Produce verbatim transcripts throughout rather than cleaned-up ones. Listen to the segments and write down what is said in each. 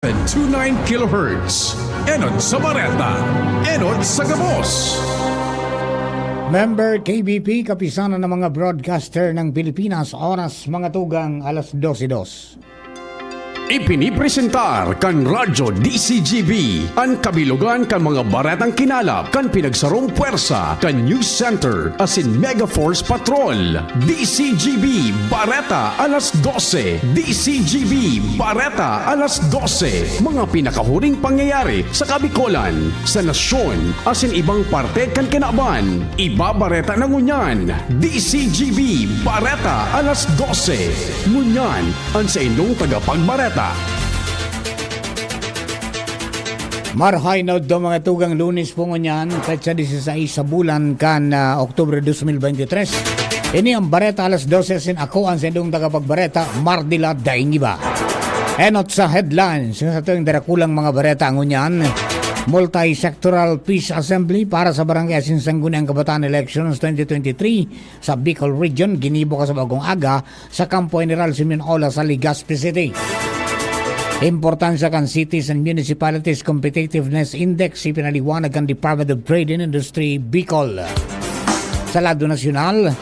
two nine kilohertz. Enot sa Bareta, enot sa Gabos. Member K B P, Kapisanan ng mga Broadcaster ng Pilipinas, oras mga tugang alas dose dos. Ipinipresentar kan Radyo D C G B an kabilogan kan mga baretang kinalap kan pinagsarong pwersa kan News Center asin Mega Force Patrol. D C G B Bareta alas dose. D C G B Bareta alas dose. Mga pinakahuring pangyayari sa Kabikolan, sa nasyon, asin ibang parte kan kinaban. Ibabareta na ngunyan. D C G B Bareta alas dose. Ngunyan, an saindong tagapagbareta. Marhay na udto, mga tugang. Lunes po ngunyan, petsa dieciséis sa bulan kan, ah, Oktubre dos mil bente tres. Ini ang Bareta alas dose, asin ako ang saindong tagapagbareta, Mardila Daing Iba. Enot sa headlines sa tuwing darakulang mga bareta ngunyan. Multi-sectoral Peace Assembly para sa Barangay asin Sangguniang Kabataan Elections twenty twenty-three sa Bicol Region, ginibo kasabagong aga sa Kampo General Simeon Ola sa Legazpi City. Importansya kan Cities and Municipalities Competitiveness Index, ipinaliwanag kan Department of Trade and Industry, Bicol. Sa lado nasyonal,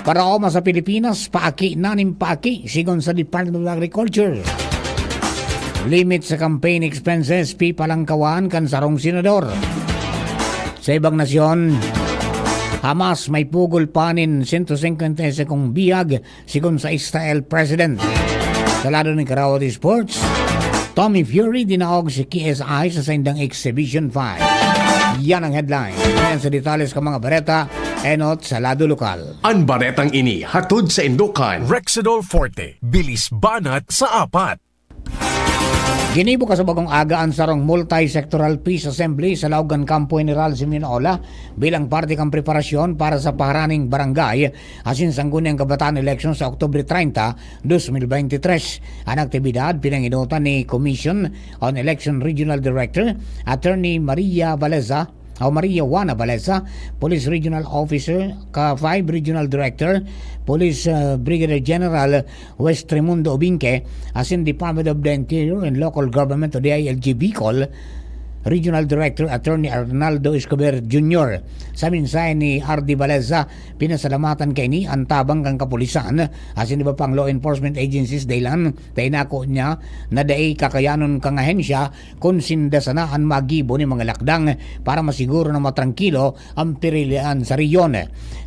paraoma sa Pilipinas, paaki na nin paaki, sigon sa Department of Agriculture. Limit sa campaign expenses, pipalangkawan kan sarong senador. Sa ibang nasyon, Hamas may pugol pa nin sento singkwenta y singkong bihag, sigon sa Israel President. Sa lado nin Karaoke Sports, Tommy Fury dinaog si K S I sa saindang exhibition fight. Yan ang headline. Yan sa detalles kan mga bareta, enot sa lado lokal. An baretang ini hatod saindo kan Rexidol Forte, bilis banat sa apat. Ginibo kasabagong aga an sarong multi-sectoral peace assembly sa laog kan Kampo General Simeon Ola bilang parte kan preparasyon para sa paharaning barangay asin sangguniang kabataan eleksyon sa Oktubre treinta, dos mil bente tres. An aktibidad pinangenotan ni Commission on Election Regional Director Attorney Maria Valeza o Maria Juana Valeza, Police Regional Officer, ka five Regional Director, Police, uh, Brigadier General West Raimundo Obinque, asin Department of the Interior and Local Government o D I L G Bicol, Regional Director Attorney Arnaldo Escobar Junior. Sa mensahe ni R D Valeza, pinasalamatan kaini an tabang kan kapulisan asin iba pang law enforcement agencies dahilan ta inako niya na dai kakayanon kan ahensya kun sinda sana an magibo nin mga lakdang para masiguro na matrangkilo an pirilian sa rehiyon.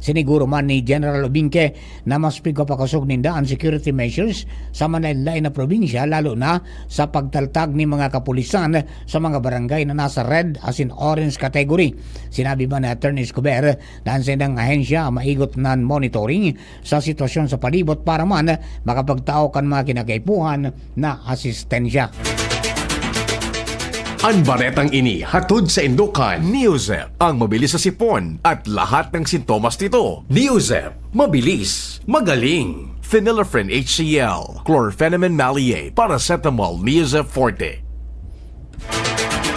Siniguro man ni General Obinque na mas pigpapakosog ninda an security measures sa manlaen-laen na probinsya, lalo na sa pagtaltag nin mga kapulisan sa mga barangay na nasa red asin orange category. Sinabi man ni Attorney Escobar na an saindang ahensya maigot nan monitoring sa sitwasyon sa palibot para man makapagtao kan mga kinakaipuhan na asistensya. An baretang ini hatod saindo kan Neozep, ang mabilis sa sipon at lahat ng sintomas nito. Neozep, mabilis, magaling. Phenylephrine H C L, chlorphenamine maleate, paracetamol, Neozep Forte.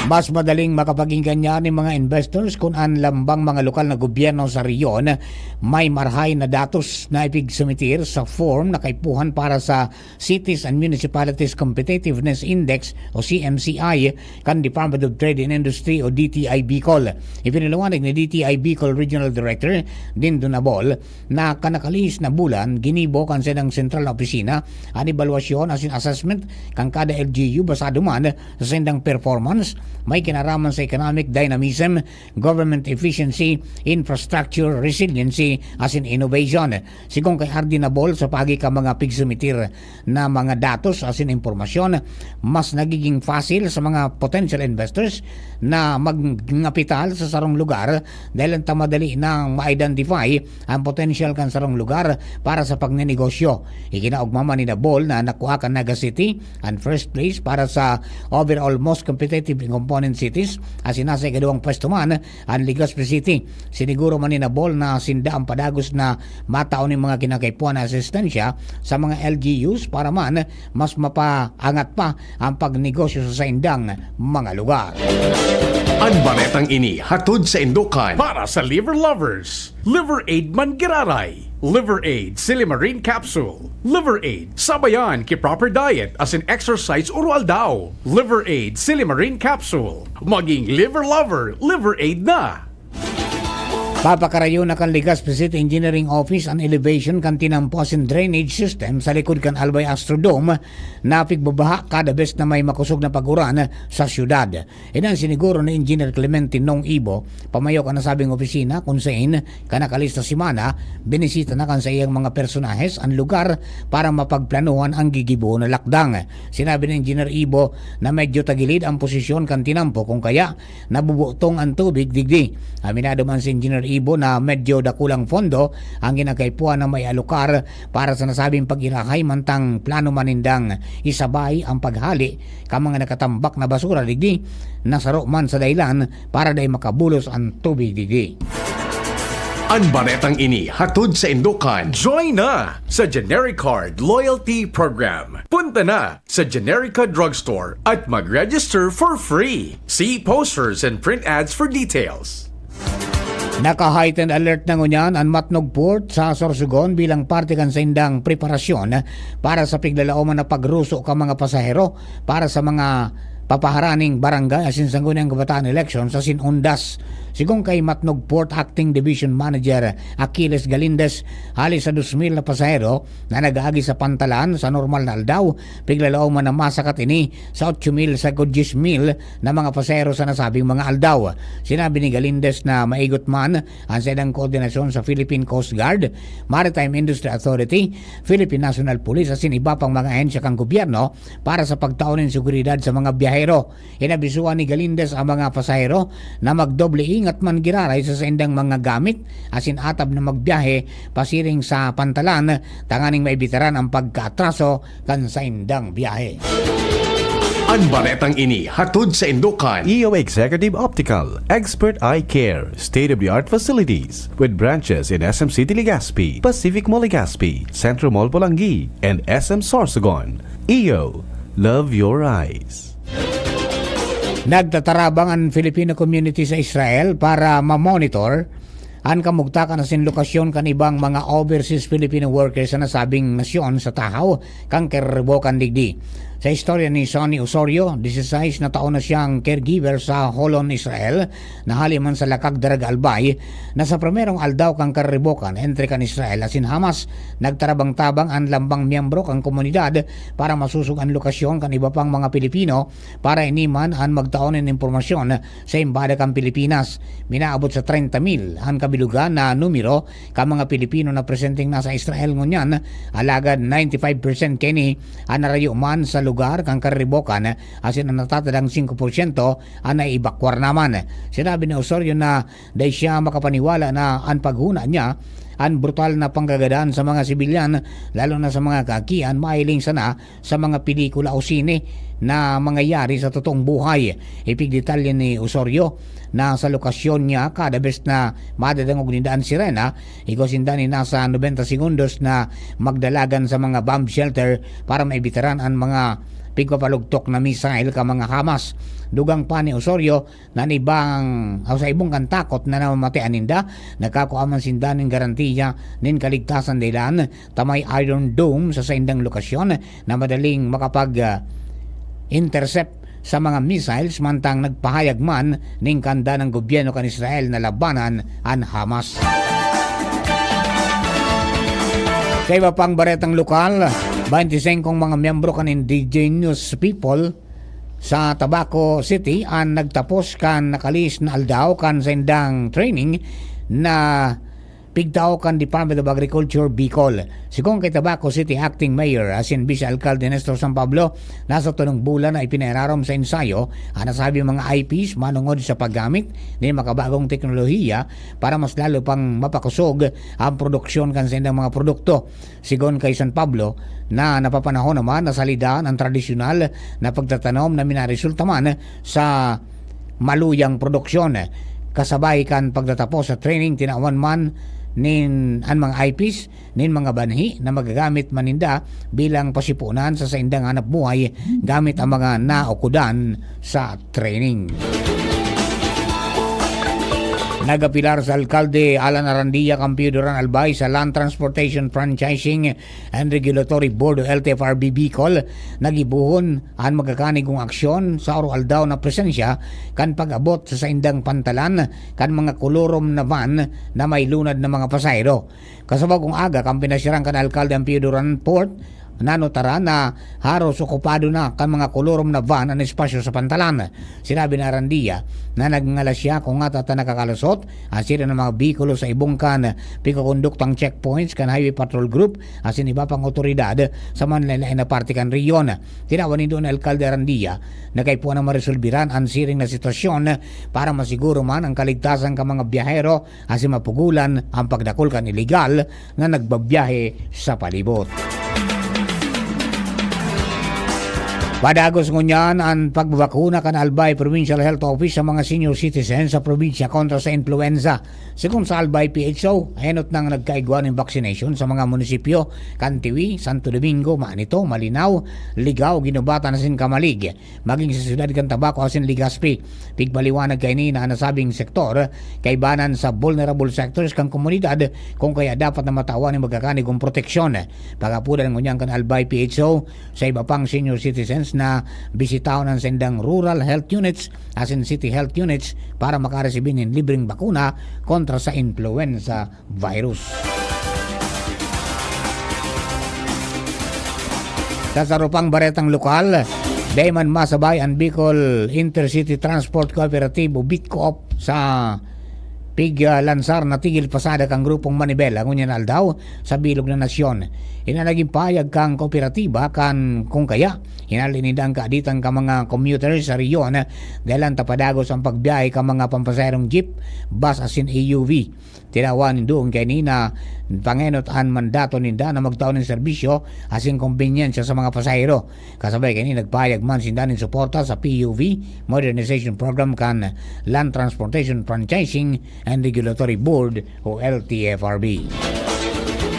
Mas madaling makapag-inganyan nin mga investors kun an lambang mga lokal na gobyerno sa rehiyon may marahay na datos na ipigsumiter sa form na kaipuhan para sa Cities and Municipalities Competitiveness Index o C M C I kan Department of Trade and Industry o D T I Bicol. Ipinaliwanag ni D T I Bicol Regional Director Dindo Nabol na kan nakalihis na bulan, ginibo kan saindang sentral na opisina an ebalwasyon asin assessment kan kada L G U basado man sa saindang performance, may kinaraman sa economic dynamism, government efficiency, infrastructure, resiliency, asin innovation. Sigon kay R D Nabol, sa paagi kan mga pigsumitir na mga datos asin impormasyon, mas nagiging fasil sa mga potential investors na magkapital sa sarong lugar dahel ta madali nang ma-identify ang potential kan sarong lugar para sa pagnenegosyo. Ikinaogma man ni Nabol na nakua kan Naga City an first place para sa overall most competitive component cities, asin nasa ikaduwang pwesto man an Legazpi City. Siniguro man ni Nabol na sinda ang padagos na matao nin mga kinakaipuhan na asistensya sa mga L G Us para man mas mapaangat pa ang pagnegosyo sa saindang mga lugar. An baretang ini hatod saindo kan para sa liver lovers. Liver Aid man giraray. Liver Aid Silimarin Capsule. Liver Aid, sabayan ki proper diet asin exercise oro-aldaw. Liver Aid Silimarin Capsule. Maging liver lover, Liver Aid na! Papakarayon na kan Legazpi City Engineering Office an elevation kan tinampo asin drainage system sa likod kan Albay Astrodome na pigbabaha kada bes na may makosog na pag-uran sa syudad. Iyan an siniguro ni Engineer Clemente Nong Ibo, pamayok an nasabing opisina, kun sain kan nakalista semana, binisita na kan saiyang mga personahes an lugar para mapagplanuhan ang gigibo na lakdang. Sinabi ni Engineer Ibo na medyo tagilid ang posisyon kan tinampo, kung kaya nabubutong an tubig digdi. Aminado man si Engineer Ibo na medyo dakulang pondo ang ginagkaipuhan na maialokar para sa nasabing pag-irahay, mantang plano man nindang isabay ang paghali kan mga nakatambak na basura digdi na saro man sa dahilan para dai makabulos an tubig digdi. An baretang ini hatod saindo kan Join na sa Genericard Loyalty Program. Punta na sa Generica Drugstore at mag-register for free. See posters and print ads for details. Naka-heightened alert na ngunyan an Matnog Port sa Sorsogon bilang parte kan saindang preparasyon para sa piglalaoman na pagruso kan mga pasahero para sa mga papaharaning barangay asin Sangguniang Kabataan election sa Sinundas. Sigon kay Matnog Port Acting Division Manager Achilles Galindez, hali sa dos mil na pasahero na nag-aagi sa pantalan sa normal na aldaw, piglalaoman na masakat ini sa otso mil sagkod dyes mil na mga pasahero sa nasabing mga aldaw. Sinabi ni Galindez na maigot man an saindang koordinasyon sa Philippine Coast Guard, Maritime Industry Authority, Philippine National Police asin iba pang mga ahensya kan gobyerno para sa pagtao nin seguridad sa mga biyahero. Inabisuhan ni Galindez ang mga pasahero na magdoble ingat man giraray sa saindang mga gamit asin atab na magbiyahe pasiring sa pantalan tanganing maibitaran ang pagkaatraso kan saindang biyahe. An baretang ini hatod saindo kan E O Executive Optical, Expert Eye Care, state-of-the-art facilities with branches in S M City Legazpi, Pacific Mall Legazpi, Centro Mall Polangui, and S M Sorsogon. E O, love your eyes. Nagtatarabang an Filipino community sa Israel para ma-monitor an kamugtakan asin lokasyon kan ibang mga overseas Filipino workers sa nasabing nasyon sa tahaw kan karibokan digdi. Sa istorya ni Sonny Osorio, disisais na taon na siyang caregiver sa Holon, Israel, na hali man sa Lakag Daraga Albay, na sa primerong aldaw kan karibokan entre kan Israel asin Hamas, nagtarabang-tabang an lambang miyembro kan komunidad para masusog an lokasyon kan iba pang mga Pilipino para ini man an magtao nin impormasyon sa Embahada kan Pilipinas. Minaabot sa treinta mil an kabilogan na numero kan mga Pilipino na presenteng nasa Israel ngunyan, alagad ninety-five percent kaini an narayo man sa lugar kan karibokan, asin an natatadang singko porsyento an naiibakwar na man. Sinabi ni Osorio na dai siya makapaniwala na an paghona niya, an brutal na panggagadan sa mga sibilyan, lalo na sa mga kaakian, mahiling sana sa mga pelikula o sine na mangyayari sa totoong buhay. Ipigdetalye ni Osorio na sa lokasyon niya, kada bes na madadangog ninda an sirena, igwa sinda nin nasa nobenta segundos na magdalagan sa mga bomb shelter para maibitaran an mga pigpapalugtok na missile kan mga Hamas. Dugang pa ni Osorio na an ibang, o sa ibong kan takot na namamatean ninda, nagkakua man sinda nin garantiya nin kaligtasan dahelan ta may Iron Dome sa saindang lokasyon na madaling makapag, ah, intercept sa mga missiles, mantang nagpahayag man nin kanda ng gobyerno kan Israel na labanan an Hamas. Sa iba pang baretang lokal, baynte singkong mga miyembro kan indigenous people sa Tabaco City an nagtapos kan nakalihis na aldaw kan saindang training na pigtao kan Department of Agriculture, Bicol. Sigon kay Tabaco City Acting Mayor asin Vice Alcalde Nestor San Pablo, nasa tolong bulan na ipinairarom sa ensayo an nasabing mga I Ps manongod sa paggamit nin makabagong teknolohiya para mas lalo pang mapakosog ang produksyon kan saindang mga produkto. Sigon kay San Pablo, na napapanahon naman na salidan an tradisyonal na pagtatanom na minaresulta man sa maluyang produksyon. Kasabay kan pagtatapos sa training, tinawan man nin an mga I Ps nin mga banhi na magagamit man ninda bilang pasipunan sa saindang hanapbuhay gamit ang mga naukodan sa training. Nagapilar sa Alkalde Alan Arandia kan Pio Duran Albay sa Land Transportation Franchising and Regulatory Board o L T F R B Bicol, nagibohon an magkakanigong aksyon sa oro-aldaw na presensya kan pag-abot sa saindang pantalan kan mga kolorom na van na may lunad na mga pasahero. Kasabag kong aga kan pinasyaran kan alkalde an Pio Duran Port, nanotaran na haros okupado na kan mga kolorom na van an espasyo sa pantalan. Sinabi ni Arandia na nagngalas siya kung ngata ta nakakalusot an siring na mga behikulo sa ibong kan pigkokonduktang checkpoints kan Highway Patrol Group asin iba pang awtoridad sa manlaen-laen na parte kan rehiyon. Tinawan nindo ni Alkalde Arandia na kaipuhan na maresolbiran an siring na sitwasyon para masiguro man ang kaligtasan kan mga biyahero asin mapugolan ang pagdakul kan iligal na nagbabiyahe sa palibot. Padagos ngunyan an pagbabakuna kan Albay Provincial Health Office sa mga senior citizens sa probinsya kontra sa influenza. Segun sa Albay P H O, enot nang nagkaigwa nin vaccination sa mga munisipyo kan Tiwi, Santo Domingo, Manito, Malinao, Ligao, Guinobatan asin Camalig. Magin sa siyudad kan Tabaco asin Legazpi. Pigpaliwanag kaini na an nasabing sektor kaibanan sa vulnerable sectors kan komunidad, kung kaya dapat na matawan nin magkakanigong proteksyon. Pagapodan ngunyan kan Albay P H O sa iba pang senior citizens na bisitahon an saindang rural health units asin city health units para makaresibi nin libreng bakuna kontra sa influenza virus. Sa saro pang baretang lokal, dai man masabay an Bicol Intercity Transport Cooperative o BITCOOP sa pig-, ah, lansar na tigil pasada kan grupong Manibela ngunyan aldaw sa bilog na nasyon. Ini an nagin pahayag kan kooperatiba kan kung kaya hinale ninda an kaaditan kan mga commuters sa rehiyon dahel ta padagos an pagbiyahe kan mga pampasaherong jeep, bus asin A U V. Tinawan nin duon kaini na pangenot an mandato ninda na magtao nin serbisyo asin kombenyensya sa mga pasahero. Kasabay kaini, nagpahayag man sinda nin suporta sa P U V Modernization Program kan Land Transportation Franchising and Regulatory Board o L T F R B.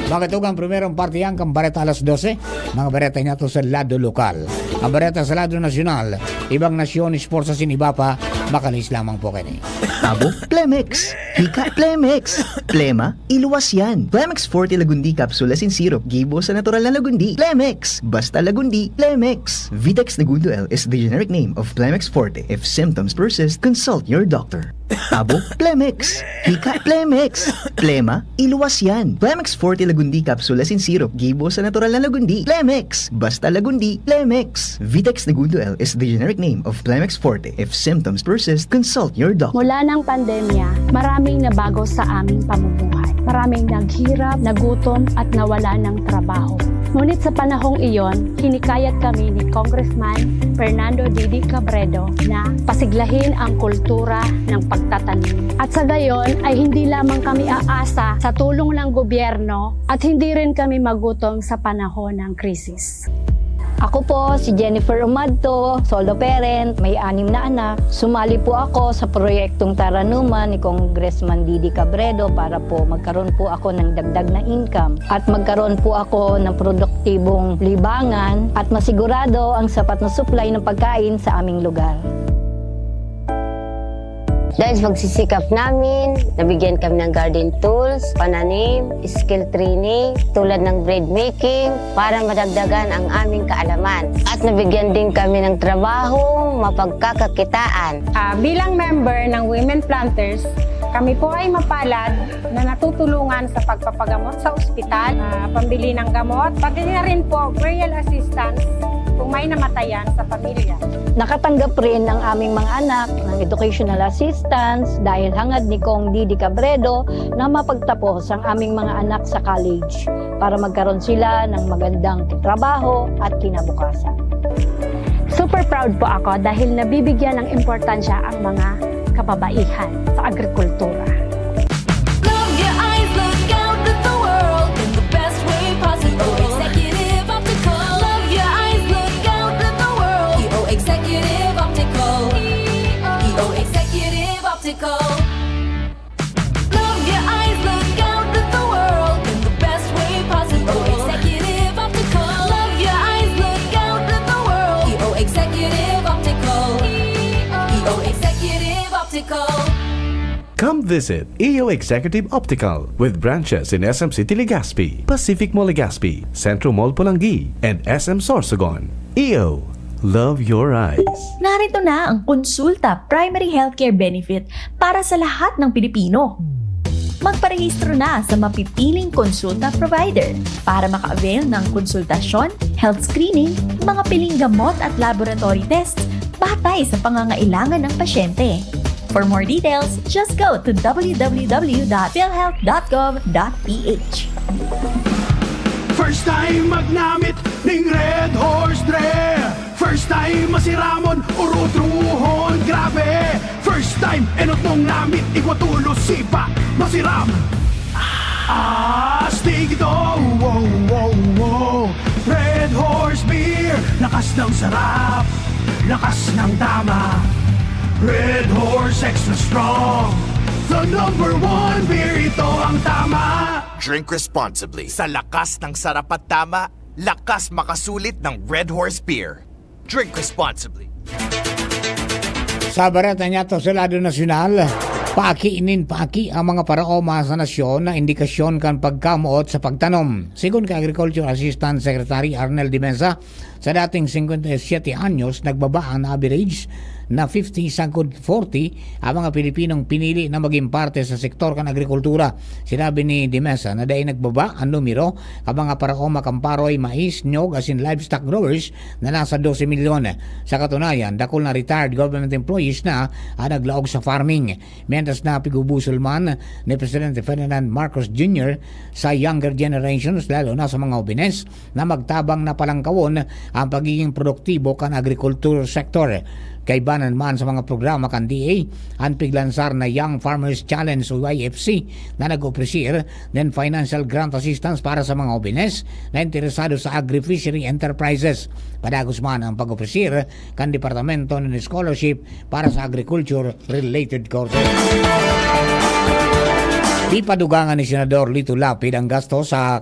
Mga tugang, primerong parte yan kan bareta alas dose. Mga bareta niya to sa lado lokal. Ang bareta sa lado nasyonal, ibang nasyon, sports asin iba pa, makalis lamang po kaini. Abo, Plemex! Hika, Plemex! Plema, iluwas yan! Plemex Forte Lagundi Capsule asin Syrup, gibo sa natural na lagundi. Plemex! Basta lagundi, Plemex! Vitex Negundo L is the generic name of Plemex Forte. If symptoms persist, consult your doctor. Abo, Plemex! Hika, Plemex! Plema, iluwas yan! Plemex Forte Lagundi Capsule asin Syrup, gibo sa natural na lagundi. Plemex! Basta lagundi, Plemex! Vitex Negundo L is the generic name of Plemex Forte. If symptoms persist, consult your doctor. Mula ng pandemya, maraming nabago sa aming pamumuhay. Maraming naghirap, nagutom, at nawalan ng trabaho. Ngunit sa panahong iyon, hinikayat kami ni Congressman Fernando Didi Cabredo na pasiglahin ang kultura ng pagtatanim. At sa gayon ay hindi lamang kami aasa sa tulong ng gobyerno at hindi rin kami magutom sa panahon ng krisis. Ako po si Jennifer Umadto, solo parent, may anim na anak. Sumali po ako sa proyektong Taranuman ni Congressman Didi Cabredo para po magkaroon po ako ng dagdag na income at magkaroon po ako ng produktibong libangan at masigurado ang sapat na supply ng pagkain sa aming lugar. Dahil sa pagsisikap namin, nabigyan kami ng garden tools, pananim, skill training, tulad ng bread making, para madagdagan ang aming kaalaman. At nabigyan din kami ng trabahong mapagkakakitaan. Ah, bilang member ng Women Planters, kami po ay mapalad na natutulungan sa pagpapagamot sa ospital, ah, pambili ng gamot, pati na rin po burial assistance kung may namatayan sa pamilya. Nakatanggap rin ang aming mga anak ng educational assistance dahil hangad ni Cong Didi Cabredo na mapagtapos ang aming mga anak sa college para magkaroon sila ng magandang trabaho at kinabukasan. Super proud po ako dahil nabibigyan ng importansya ang mga kababaihan sa agrikultura. Love your eyes, look out at the world in the best way possible. Executive Optical. Love your eyes, look out at the world. E O Executive Optical. E O Executive Optical. Love your eyes, look out at the world in the best way possible. E O Executive Optical. Love your eyes, look out at the world. E O Executive Optical. E O Executive Optical. Come visit E O Executive Optical with branches in S M City Legazpi, Pacific Mall Legazpi, Centro Mall Polangui, and S M Sorsogon. E O, love your eyes. Narito na ang Konsulta Primary Healthcare Benefit para sa lahat ng Pilipino. Magparehistro na sa mapipiling konsulta provider para maka-avail ng konsultasyon, health screening, mga piling gamot at laboratory tests batay sa pangangailangan ng pasyente. For more details, just go to w w w dot philhealth dot gov dot p h. First time magnamit ning Red Horse Dre. First time masiramon, urutruhon, grabe. First time, enot mong namit, igwa tulos, sipa, masiram. Astig ito, wow, wow, wow. Red Horse Beer, lakas ng sarap, lakas ng tama. Red Horse Extra Strong, the number one beer, ito ang tama. Drink responsibly. Sa lakas ng sarap at tama, lakas makasulit ng Red Horse Beer. Drink responsibly. Sa Bareta Niyato sa lado nasyonal, paki nin paki ang mga paraoma sa nasyon na indikasyon kan pagkamoot sa pagtanom. Sigon kay Agriculture Assistant Secretary Arnel Dimesa, sa dating singkwenta y siyete anyos, nagbaba ang average na fifty sagkod forty ang mga Pilipinong pinili na maging parte sa sektor kan agrikultura. Sinabi ni Dimesa na dai nagbaba ang numero kan mga paraoma kan paroy, mais, nyog asin livestock growers na nasa dose milyon. Sa katunayan, dakul na retired government employees na ang naglaog sa farming. Mientras na pigubusol man ni Presidente Ferdinand Marcos Junior sa younger generations, lalo na sa mga hobines, na magtabang na palangkawon ang pagiging produktibo kan agrikultur sector. Kaiba na naman sa mga programa kan D A, ang piglansar na Young Farmers Challenge o Y F C na nag-opresir nin financial grant assistance para sa mga hobines na interesado sa agri-fishery enterprises. Padagos man ang pag-opresir kan departamento nin scholarship para sa agriculture-related courses. Di pa dugangan ni Senador Lito Lapid ang gasto sa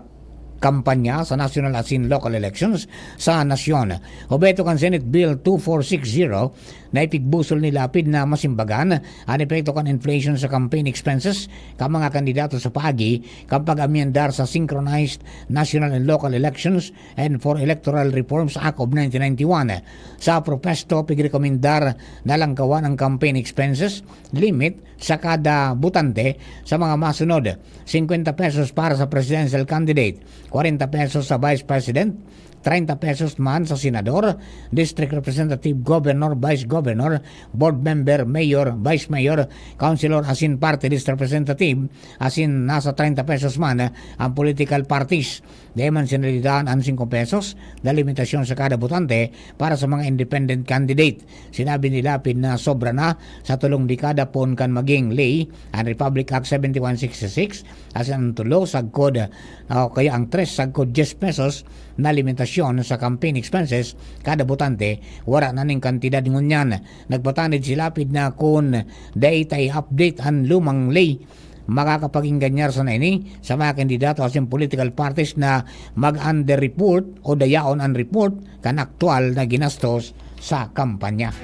kampanya sa national asin local elections sa nasyon. Obheto kan Senate Bill two four six zero na ipigbusol ni Lapid na masimbagan an epekto kan inflation sa campaign expenses kan mga kandidato sa paagi kan pag-amyendar sa Synchronized National and Local Elections and for Electoral Reforms Act of nineteen ninety-one. Sa propesto, pigrekomendar na langkawan ang campaign expenses limit sa kada botante sa mga masunod: singkwenta pesos para sa presidential candidate, kwarenta pesos sa vice president, treinta pesos man sa senador, district representative, governor, vice governor, board member, mayor, vice mayor, councilor asin party list representative, asin nasa treinta pesos man ang political parties. Dai man sinalidahan an singko pesos na limitasyon sa kada botante para sa mga independent candidate. Sinabi ni Lapid na sobra na sa tolong dekada poon kan maging ley an Republic Act seventy-one sixty-six, asin ang tulo sagkod, o kaya ang tres sagkod dyes pesos na limitasyon sa campaign expenses kada botante, wara na ning kantidad ngunyan. Nagpatanid si Lapid na kun dai ta i-update an lumang ley, makakapag-engañar sana ini sa mga kandidato asin political parties na mag-under-report o dayaon an report kan aktual na ginastos sa kampanya.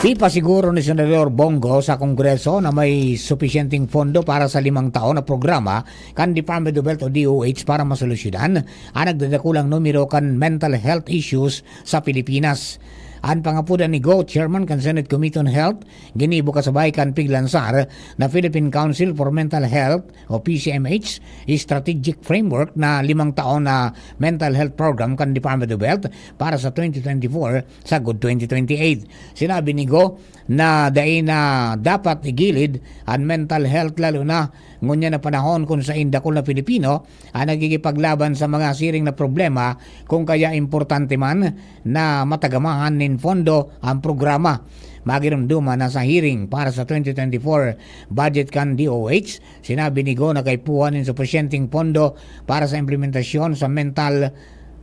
Ipasiguro ni Senador Bong Go sa Kongreso na may supisyenteng pondo para sa limang taon na programa kan Department of Health o D O H para masolusyonan an nagdadakulang numero kan mental health issues sa Pilipinas. An pangapodan ni Go, chairman kan Senate Committee on Health, ginibo kasabay kan piglansar na Philippine Council for Mental Health o P C M H strategic framework na limang taon na mental health program kan Department of Health para sa twenty twenty-four sagkod twenty twenty-eight. Sinabi ni Go na dai na dapat igilid an mental health, lalo na ngunyan na panahon kun sain dakul na Pilipino ang nagigipaglaban sa mga siring na problema, kun kaya importante man na matagamahan nin pondo ang programa. Magiromdoman na sa hearing para sa twenty twenty-four budget kan D O H, sinabi ni Go na kaipuhan nin supisyenteng pondo para sa implementasyon sa mental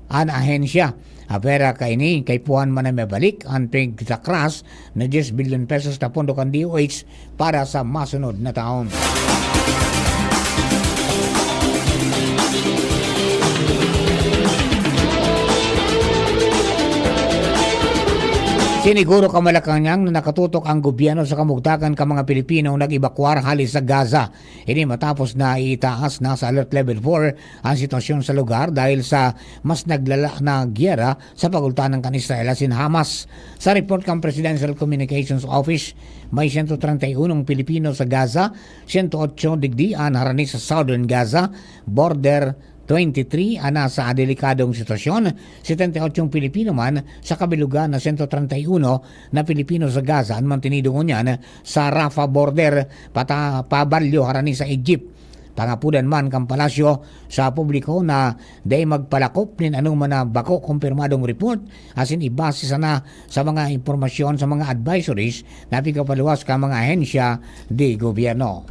an ahensya. Apwera kaini, kaipuhan man na mabalik an pigtakras na dyes bilyon pesos na pondo kan D O H para sa masunod na taon. Siniguro kan Malacañang na nakatutok ang gobyerno sa kamugtakan kan mga Pilipinong nag-ebakwar hali sa Gaza. Ini matapos na iitaas na sa Alert Level four ang sitwasyon sa lugar dahil sa mas naglala na giyera sa pagultanan kan Israel asin Hamas. Sa report kan Presidential Communications Office, may sento treinta y unong Pilipino sa Gaza, sento otso digdi an harani sa Southern Gaza border, twenty-three an nasa delikadong sitwasyon, setenta y ocho Pilipino man sa kabilugan na sento treinta y uno na Pilipino sa Gaza an mantinido ngunyan sa Rafah border, pata-, pabalyo harani sa Egypt. Pangapudan man kan palasyo sa publiko na dai magpalakop nin anoman na bako kumpirmadong report, asin ibase sana sa mga impormasyon sa mga advisories na pigpapaluwas kan mga ahensya de gobyerno.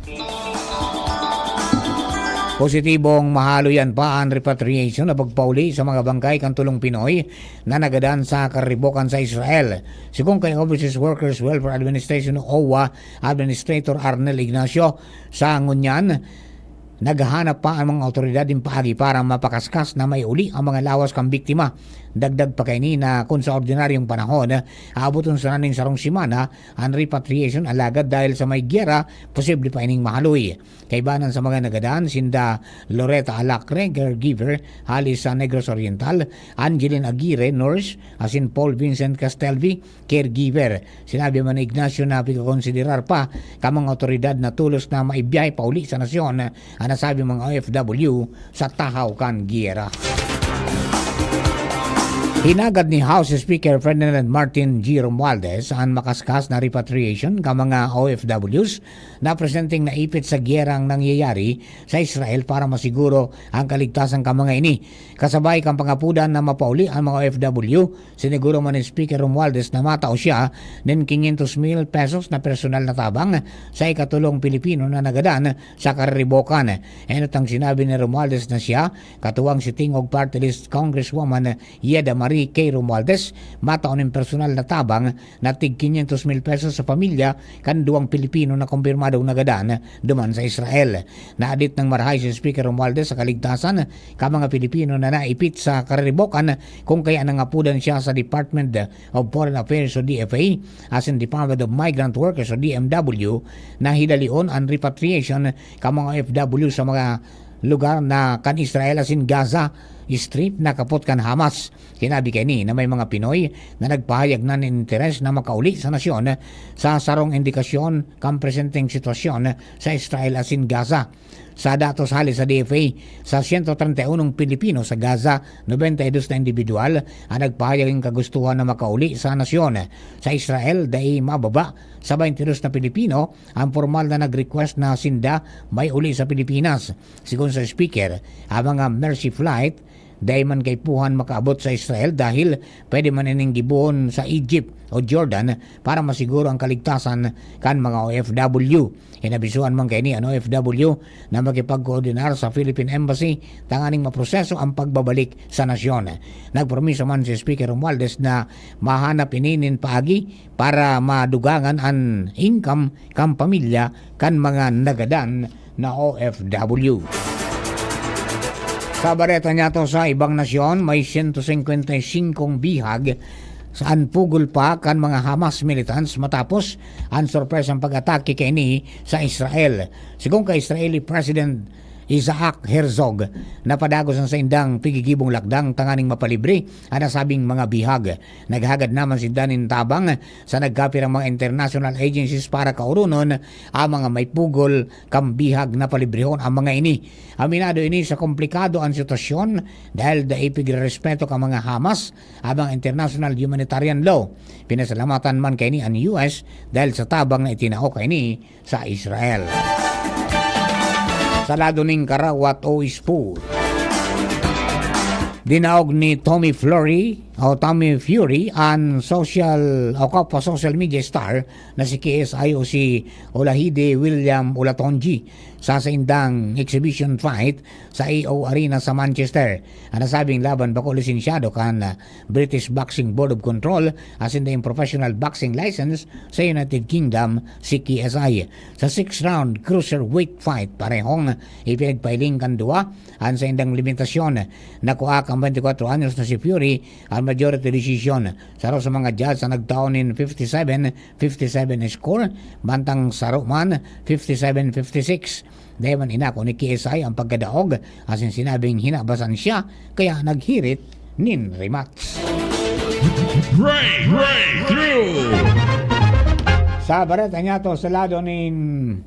Positibong mahaloyan pa an repatriation na pagpauli sa mga bangkay kan tolong Pinoy na nagadan sa karibokan sa Israel. Sigon kay Overseas Workers Welfare Administration o OWWA Administrator Arnel Ignacio, sa ngunyan, naghahanap pa ang mga awtoridad nin paagi para mapakaskas na maiuli ang mga lawas kan biktima. Dagdag pa kaini na kun sa ordinaryong panahon, aaboton sana nin sarong semana an repatriation, alagad dahil sa may giyera, posible pa ining mahaloy. Kaibanan sa mga nagadan, sinda Loretta Alacre, caregiver, hali sa Negros Oriental, Angeline Aguirre, nurse, asin Paul Vincent Castelvi, caregiver. Sinabi man ni Ignacio na pigkokonsiderar pa kan mga awtoridad na tolos na maibiyahe pauli sa nasyon an nasabing mga O F W sa tahaw kan giyera. Hinagad ni House Speaker Ferdinand Martin G. Romualdez an makaskas na repatriation kan mga O F Ws na presenteng naipit sa giyerang nangyayari sa Israel para masiguro ang kaligtasan kan mga ini. Kasabay kan pangapudan na mapauli an mga O F W, siniguro man ni Speaker Romualdez na matao siya nin quinientos mil pesos na personal na tabang sa ikatolong Pilipino na nagadan sa kariribokan. Enot ang sinabi ni Romualdez na siya, katuwang si Tingog Party List Congresswoman Yeda Marie K. Romualdez, matao nin personal na tabang na tig quinientos mil pesos sa pamilya kan duwang Pilipino na kumpirmadong nagadan duman sa Israel. Naadit nang marahay si Speaker Romualdez sa kaligtasan kan mga Pilipino na naipit sa kariribokan, kun kaya nangapudan siya sa Department of Foreign Affairs o D F A asin Department of Migrant Workers o D M W na hidalion an repatriation kan mga O F W sa mga lugar na kan Israel asin Gaza Strip na kapot kan Hamas. Sinabi kaini na may mga Pinoy na nagpahayag na nin interes na makauli sa nasyon sa sarong indikasyon kan presenteng sitwasyon sa Israel asin Gaza. Sa datos hali sa D F A, sa siyento treinta y unong Pilipino sa Gaza, nobenta y dos na indibidwal an nagpahayag nin kagustuhan na makauli sa nasyon. Sa Israel, dai mababa sa baynte dos na Pilipino ang pormal na nag-request na sinda maiuli sa Pilipinas. Sigon sa speaker, ang mga Mercy Flight dai man kaipuhan makaabot sa Israel dahil pwede man ining gibohon sa Egypt o Jordan para masiguro ang kaligtasan kan mga O F W. Inabisuhan man kaini an O F W na makipagkoordinar sa Philippine Embassy tanganing maproseso ang pagbabalik sa nasyon. Nagpromiso man si Speaker Romualdez na mahanap ini nin paagi para madugangan an income kan pamilya kan mga nagadan na O F W. Sa bareta niyato, sa ibang nasyon, may siyento singkwenta y singkong bihag sa an pugol pa kan mga Hamas militants matapos an sorpresang pag-atake kaini sa Israel. Sigon kay Israeli President Isaac Herzog, napadagos an saindang pigigibong lakdang tanganing mapalibre an nasabing mga bihag. Naghagad naman sinda nin tabang sa nagkapirang mga international agencies para kauronon ang mga may pugol kan bihag na palibrehon ang mga ini. Aminado ini sa komplikado an sitwasyon dahil dai pigrerespeto kan mga Hamas ang mga international humanitarian law. Pinasalamatan man kaini an U S dahil sa tabang na itinao kaini sa Israel. Sa lado nin karawat o sport, dinaog ni Tommy Fury o Tommy Fury an social o kapwa social media star na si K S I o si Olahide William Olatunji sa saindang exhibition fight sa A O Arena sa Manchester. An nasabing laban bako lisensyado kan, ah, British Boxing Board of Control asin daing professional boxing license sa United Kingdom si K S I. Sa six-round cruiserweight fight, parehong ipinagpahiling kan duwa an saindang limitasyon. Nakua Ang twenty-four anyos na si Fury, ang majority decision. Saro sa mga judge ang nagtao nin fifty-seven fifty-seven score, mantang saro man, fifty-seven fifty-six. Dai man inako ni K S I ang pagkadaog, asin sinabing hinabasan siya, kaya naghirit nin rematch. Breakthrough! Sa bareta niya to, sa lado nin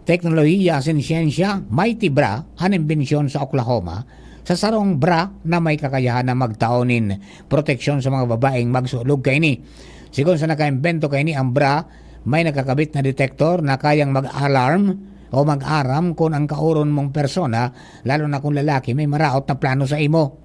teknolohiya asin siyensya, Mighty Bra, an imbensyon sa Oklahoma, sa sarong bra na may kakayahan na magtao nin proteksyon sa mga babaeng magsulog kaini. Sigon sa nakaimbento kaini, ang bra may nakakabit na detektor na kayang mag-alarm o mag-aram kun ang kaoron mong persona, lalo na kung lalaki, may maraot na plano sa imo.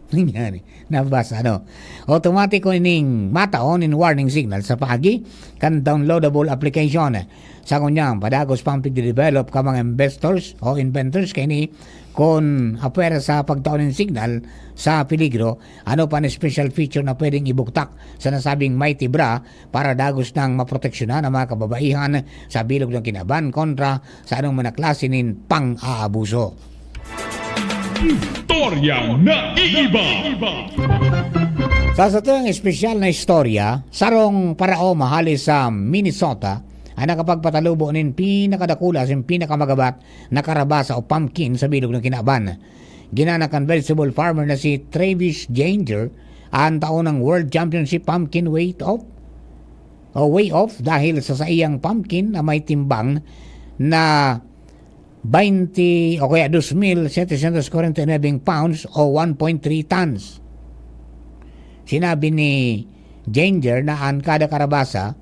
Nangyari. Nabasa, no? Otomatiko ining mataon nin warning signal sa paagi kan downloadable application. Sa ngunyan, padagos pang pigde-develop ka mga investors o inventors kaini kun apwera sa pagtaon nin signal sa peligro, ano pa an special feature na pwedeng ibugtak sa nasabing Mighty Bra para dagos nang maproteksyonan ang mga kababaihan sa bilog na kinaban kontra sa anong mga klase nin pang-aabuso. Istorya na iiba. Sa satuyang espesyal na istorya, sarong paraoma hali sa Minnesota ang nakapagpatalubo nin pinakadakula asin pinakamagabat na karabasa o pumpkin sa bilog na kinaban. Ginana kan vegetable farmer na si Travis Janger ang taon ng World Championship Pumpkin Weight Off o Weigh Off dahil sa saiyang pumpkin na may timbang na twenty o kaya dos mil setecientos kwarenta y nuebe pounds o one point three tons. Sinabi ni Janger na an kada karabasa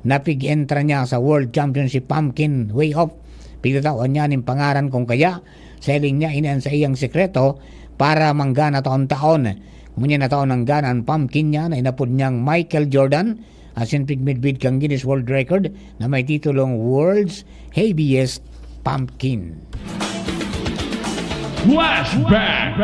na pig-entra niya sa World Championship Pumpkin Weigh Off, pigtatawan niya nin pangaran kung kaya, sa hiling niya, ini an saiyang sekreto para manggana taon-taon. Ngunyan na taon nanggana an pumpkin niya na inapod niyang Michael Jordan, asin pigmidbid kan Guinness World Record na may titulong World's Heaviest Pumpkin. Flashback!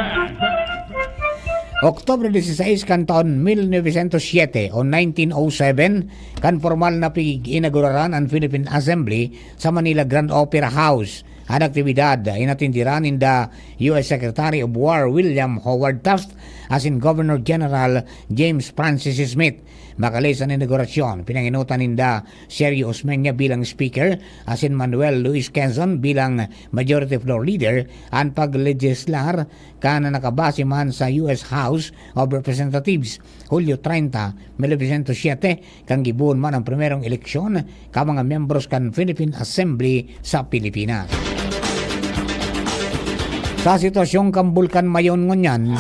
Oktubre dieciséis kan taon mil novecientos siete o nineteen oh seven, kan pormal na pig-inaguraran an Philippine Assembly sa Manila Grand Opera House. An aktibidad inatindiran ninda U S Secretary of War William Howard Taft asin Governor General James Francis Smith. Makali sa inagurasyon, pinangenotan ninda Sergio Osmeña bilang Speaker, asin Manuel Luis Quezon bilang Majority Floor Leader, an paglegislar kan nakabase man sa U S House of Representatives, Hulyo treinta, mil novecientos siete, kan gibohon man ang primerong eleksyon kan mga miyembros kan Philippine Assembly sa Pilipinas. Sa sitwasyon kan Bulkan Mayon ngunyan,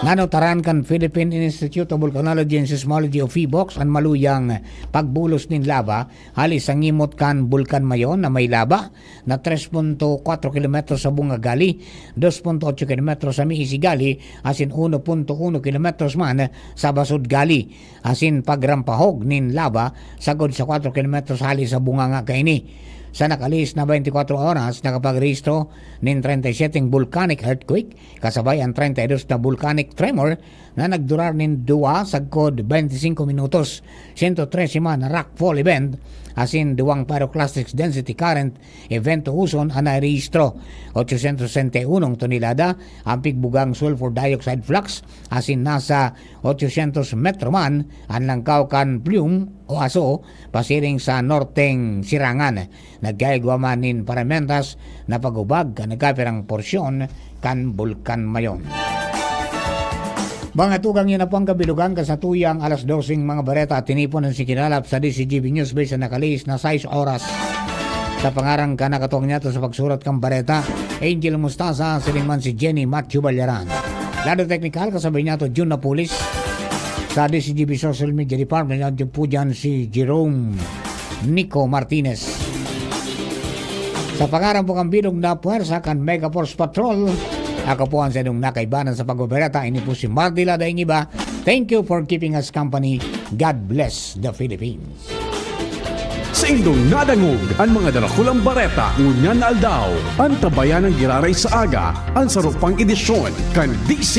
nanutaran kan Philippine Institute of Volcanology and Seismology o PHIVOLCS an maluyang pagbulos nin laba hali sa ngimot kan Bulkan Mayon na may laba na tres punto kwatro kilometros sa bunga gali, dos punto otso kilometros sa miisi gali, asin uno punto uno kilometros man sa basod gali, asin pagrampahog nin laba sagkod sa kwatro kilometros hali sa bunganga kaini. Sa nakalihis na twenty-four oras, nakapagrehistro nin treinta y siete volcanic earthquake, kasabay an treinta y dos na volcanic tremor na nagdurar nin duwa sagkod twenty-cinco minutos, sento trese man na rockfall event, asin duwang pyroclastic density current event o uson an narehistro. Ochocientos sesenta y uno tonelada an pigbugang sulfur dioxide flux, asin nasa ochocientos metro man an langkaw kan plume o aso pasiring sa norteng sirangan. Nagkaigwa man nin paramentas na pag-ubag kan nagkapirang porsyon kan Bulkan Mayon. Mga tugang, yan na po ang kabilugan kan satuyang alas doseng mga bareta at tinipon ang sikinalap sa D Z G B News Base na nakalihis na sais oras. Sa pangaran kan nakatuwang niyato sa pagsurat kan bareta, Angel Mostaza, siring man si Jenny Matthew Ballaran. Lado teknikal, kasabay niyato, Jun Napoles. Sa D Z G B Social Media Department, nandiyan po dyan si Jerome Nico Martinez. Sa pangaran po kan bilog na puwersa kan Mega Force Patrol, ako po ang saindong nakaibanan sa pagbabareta. Ini po si Mardy Lada, ang iba. Thank you for keeping us company. God bless the Philippines. Saindong nadangog an mga darakulang bareta ngunyan na aldaw. Antabayan an giraray sa aga, an sarong pang edisyon kan D Z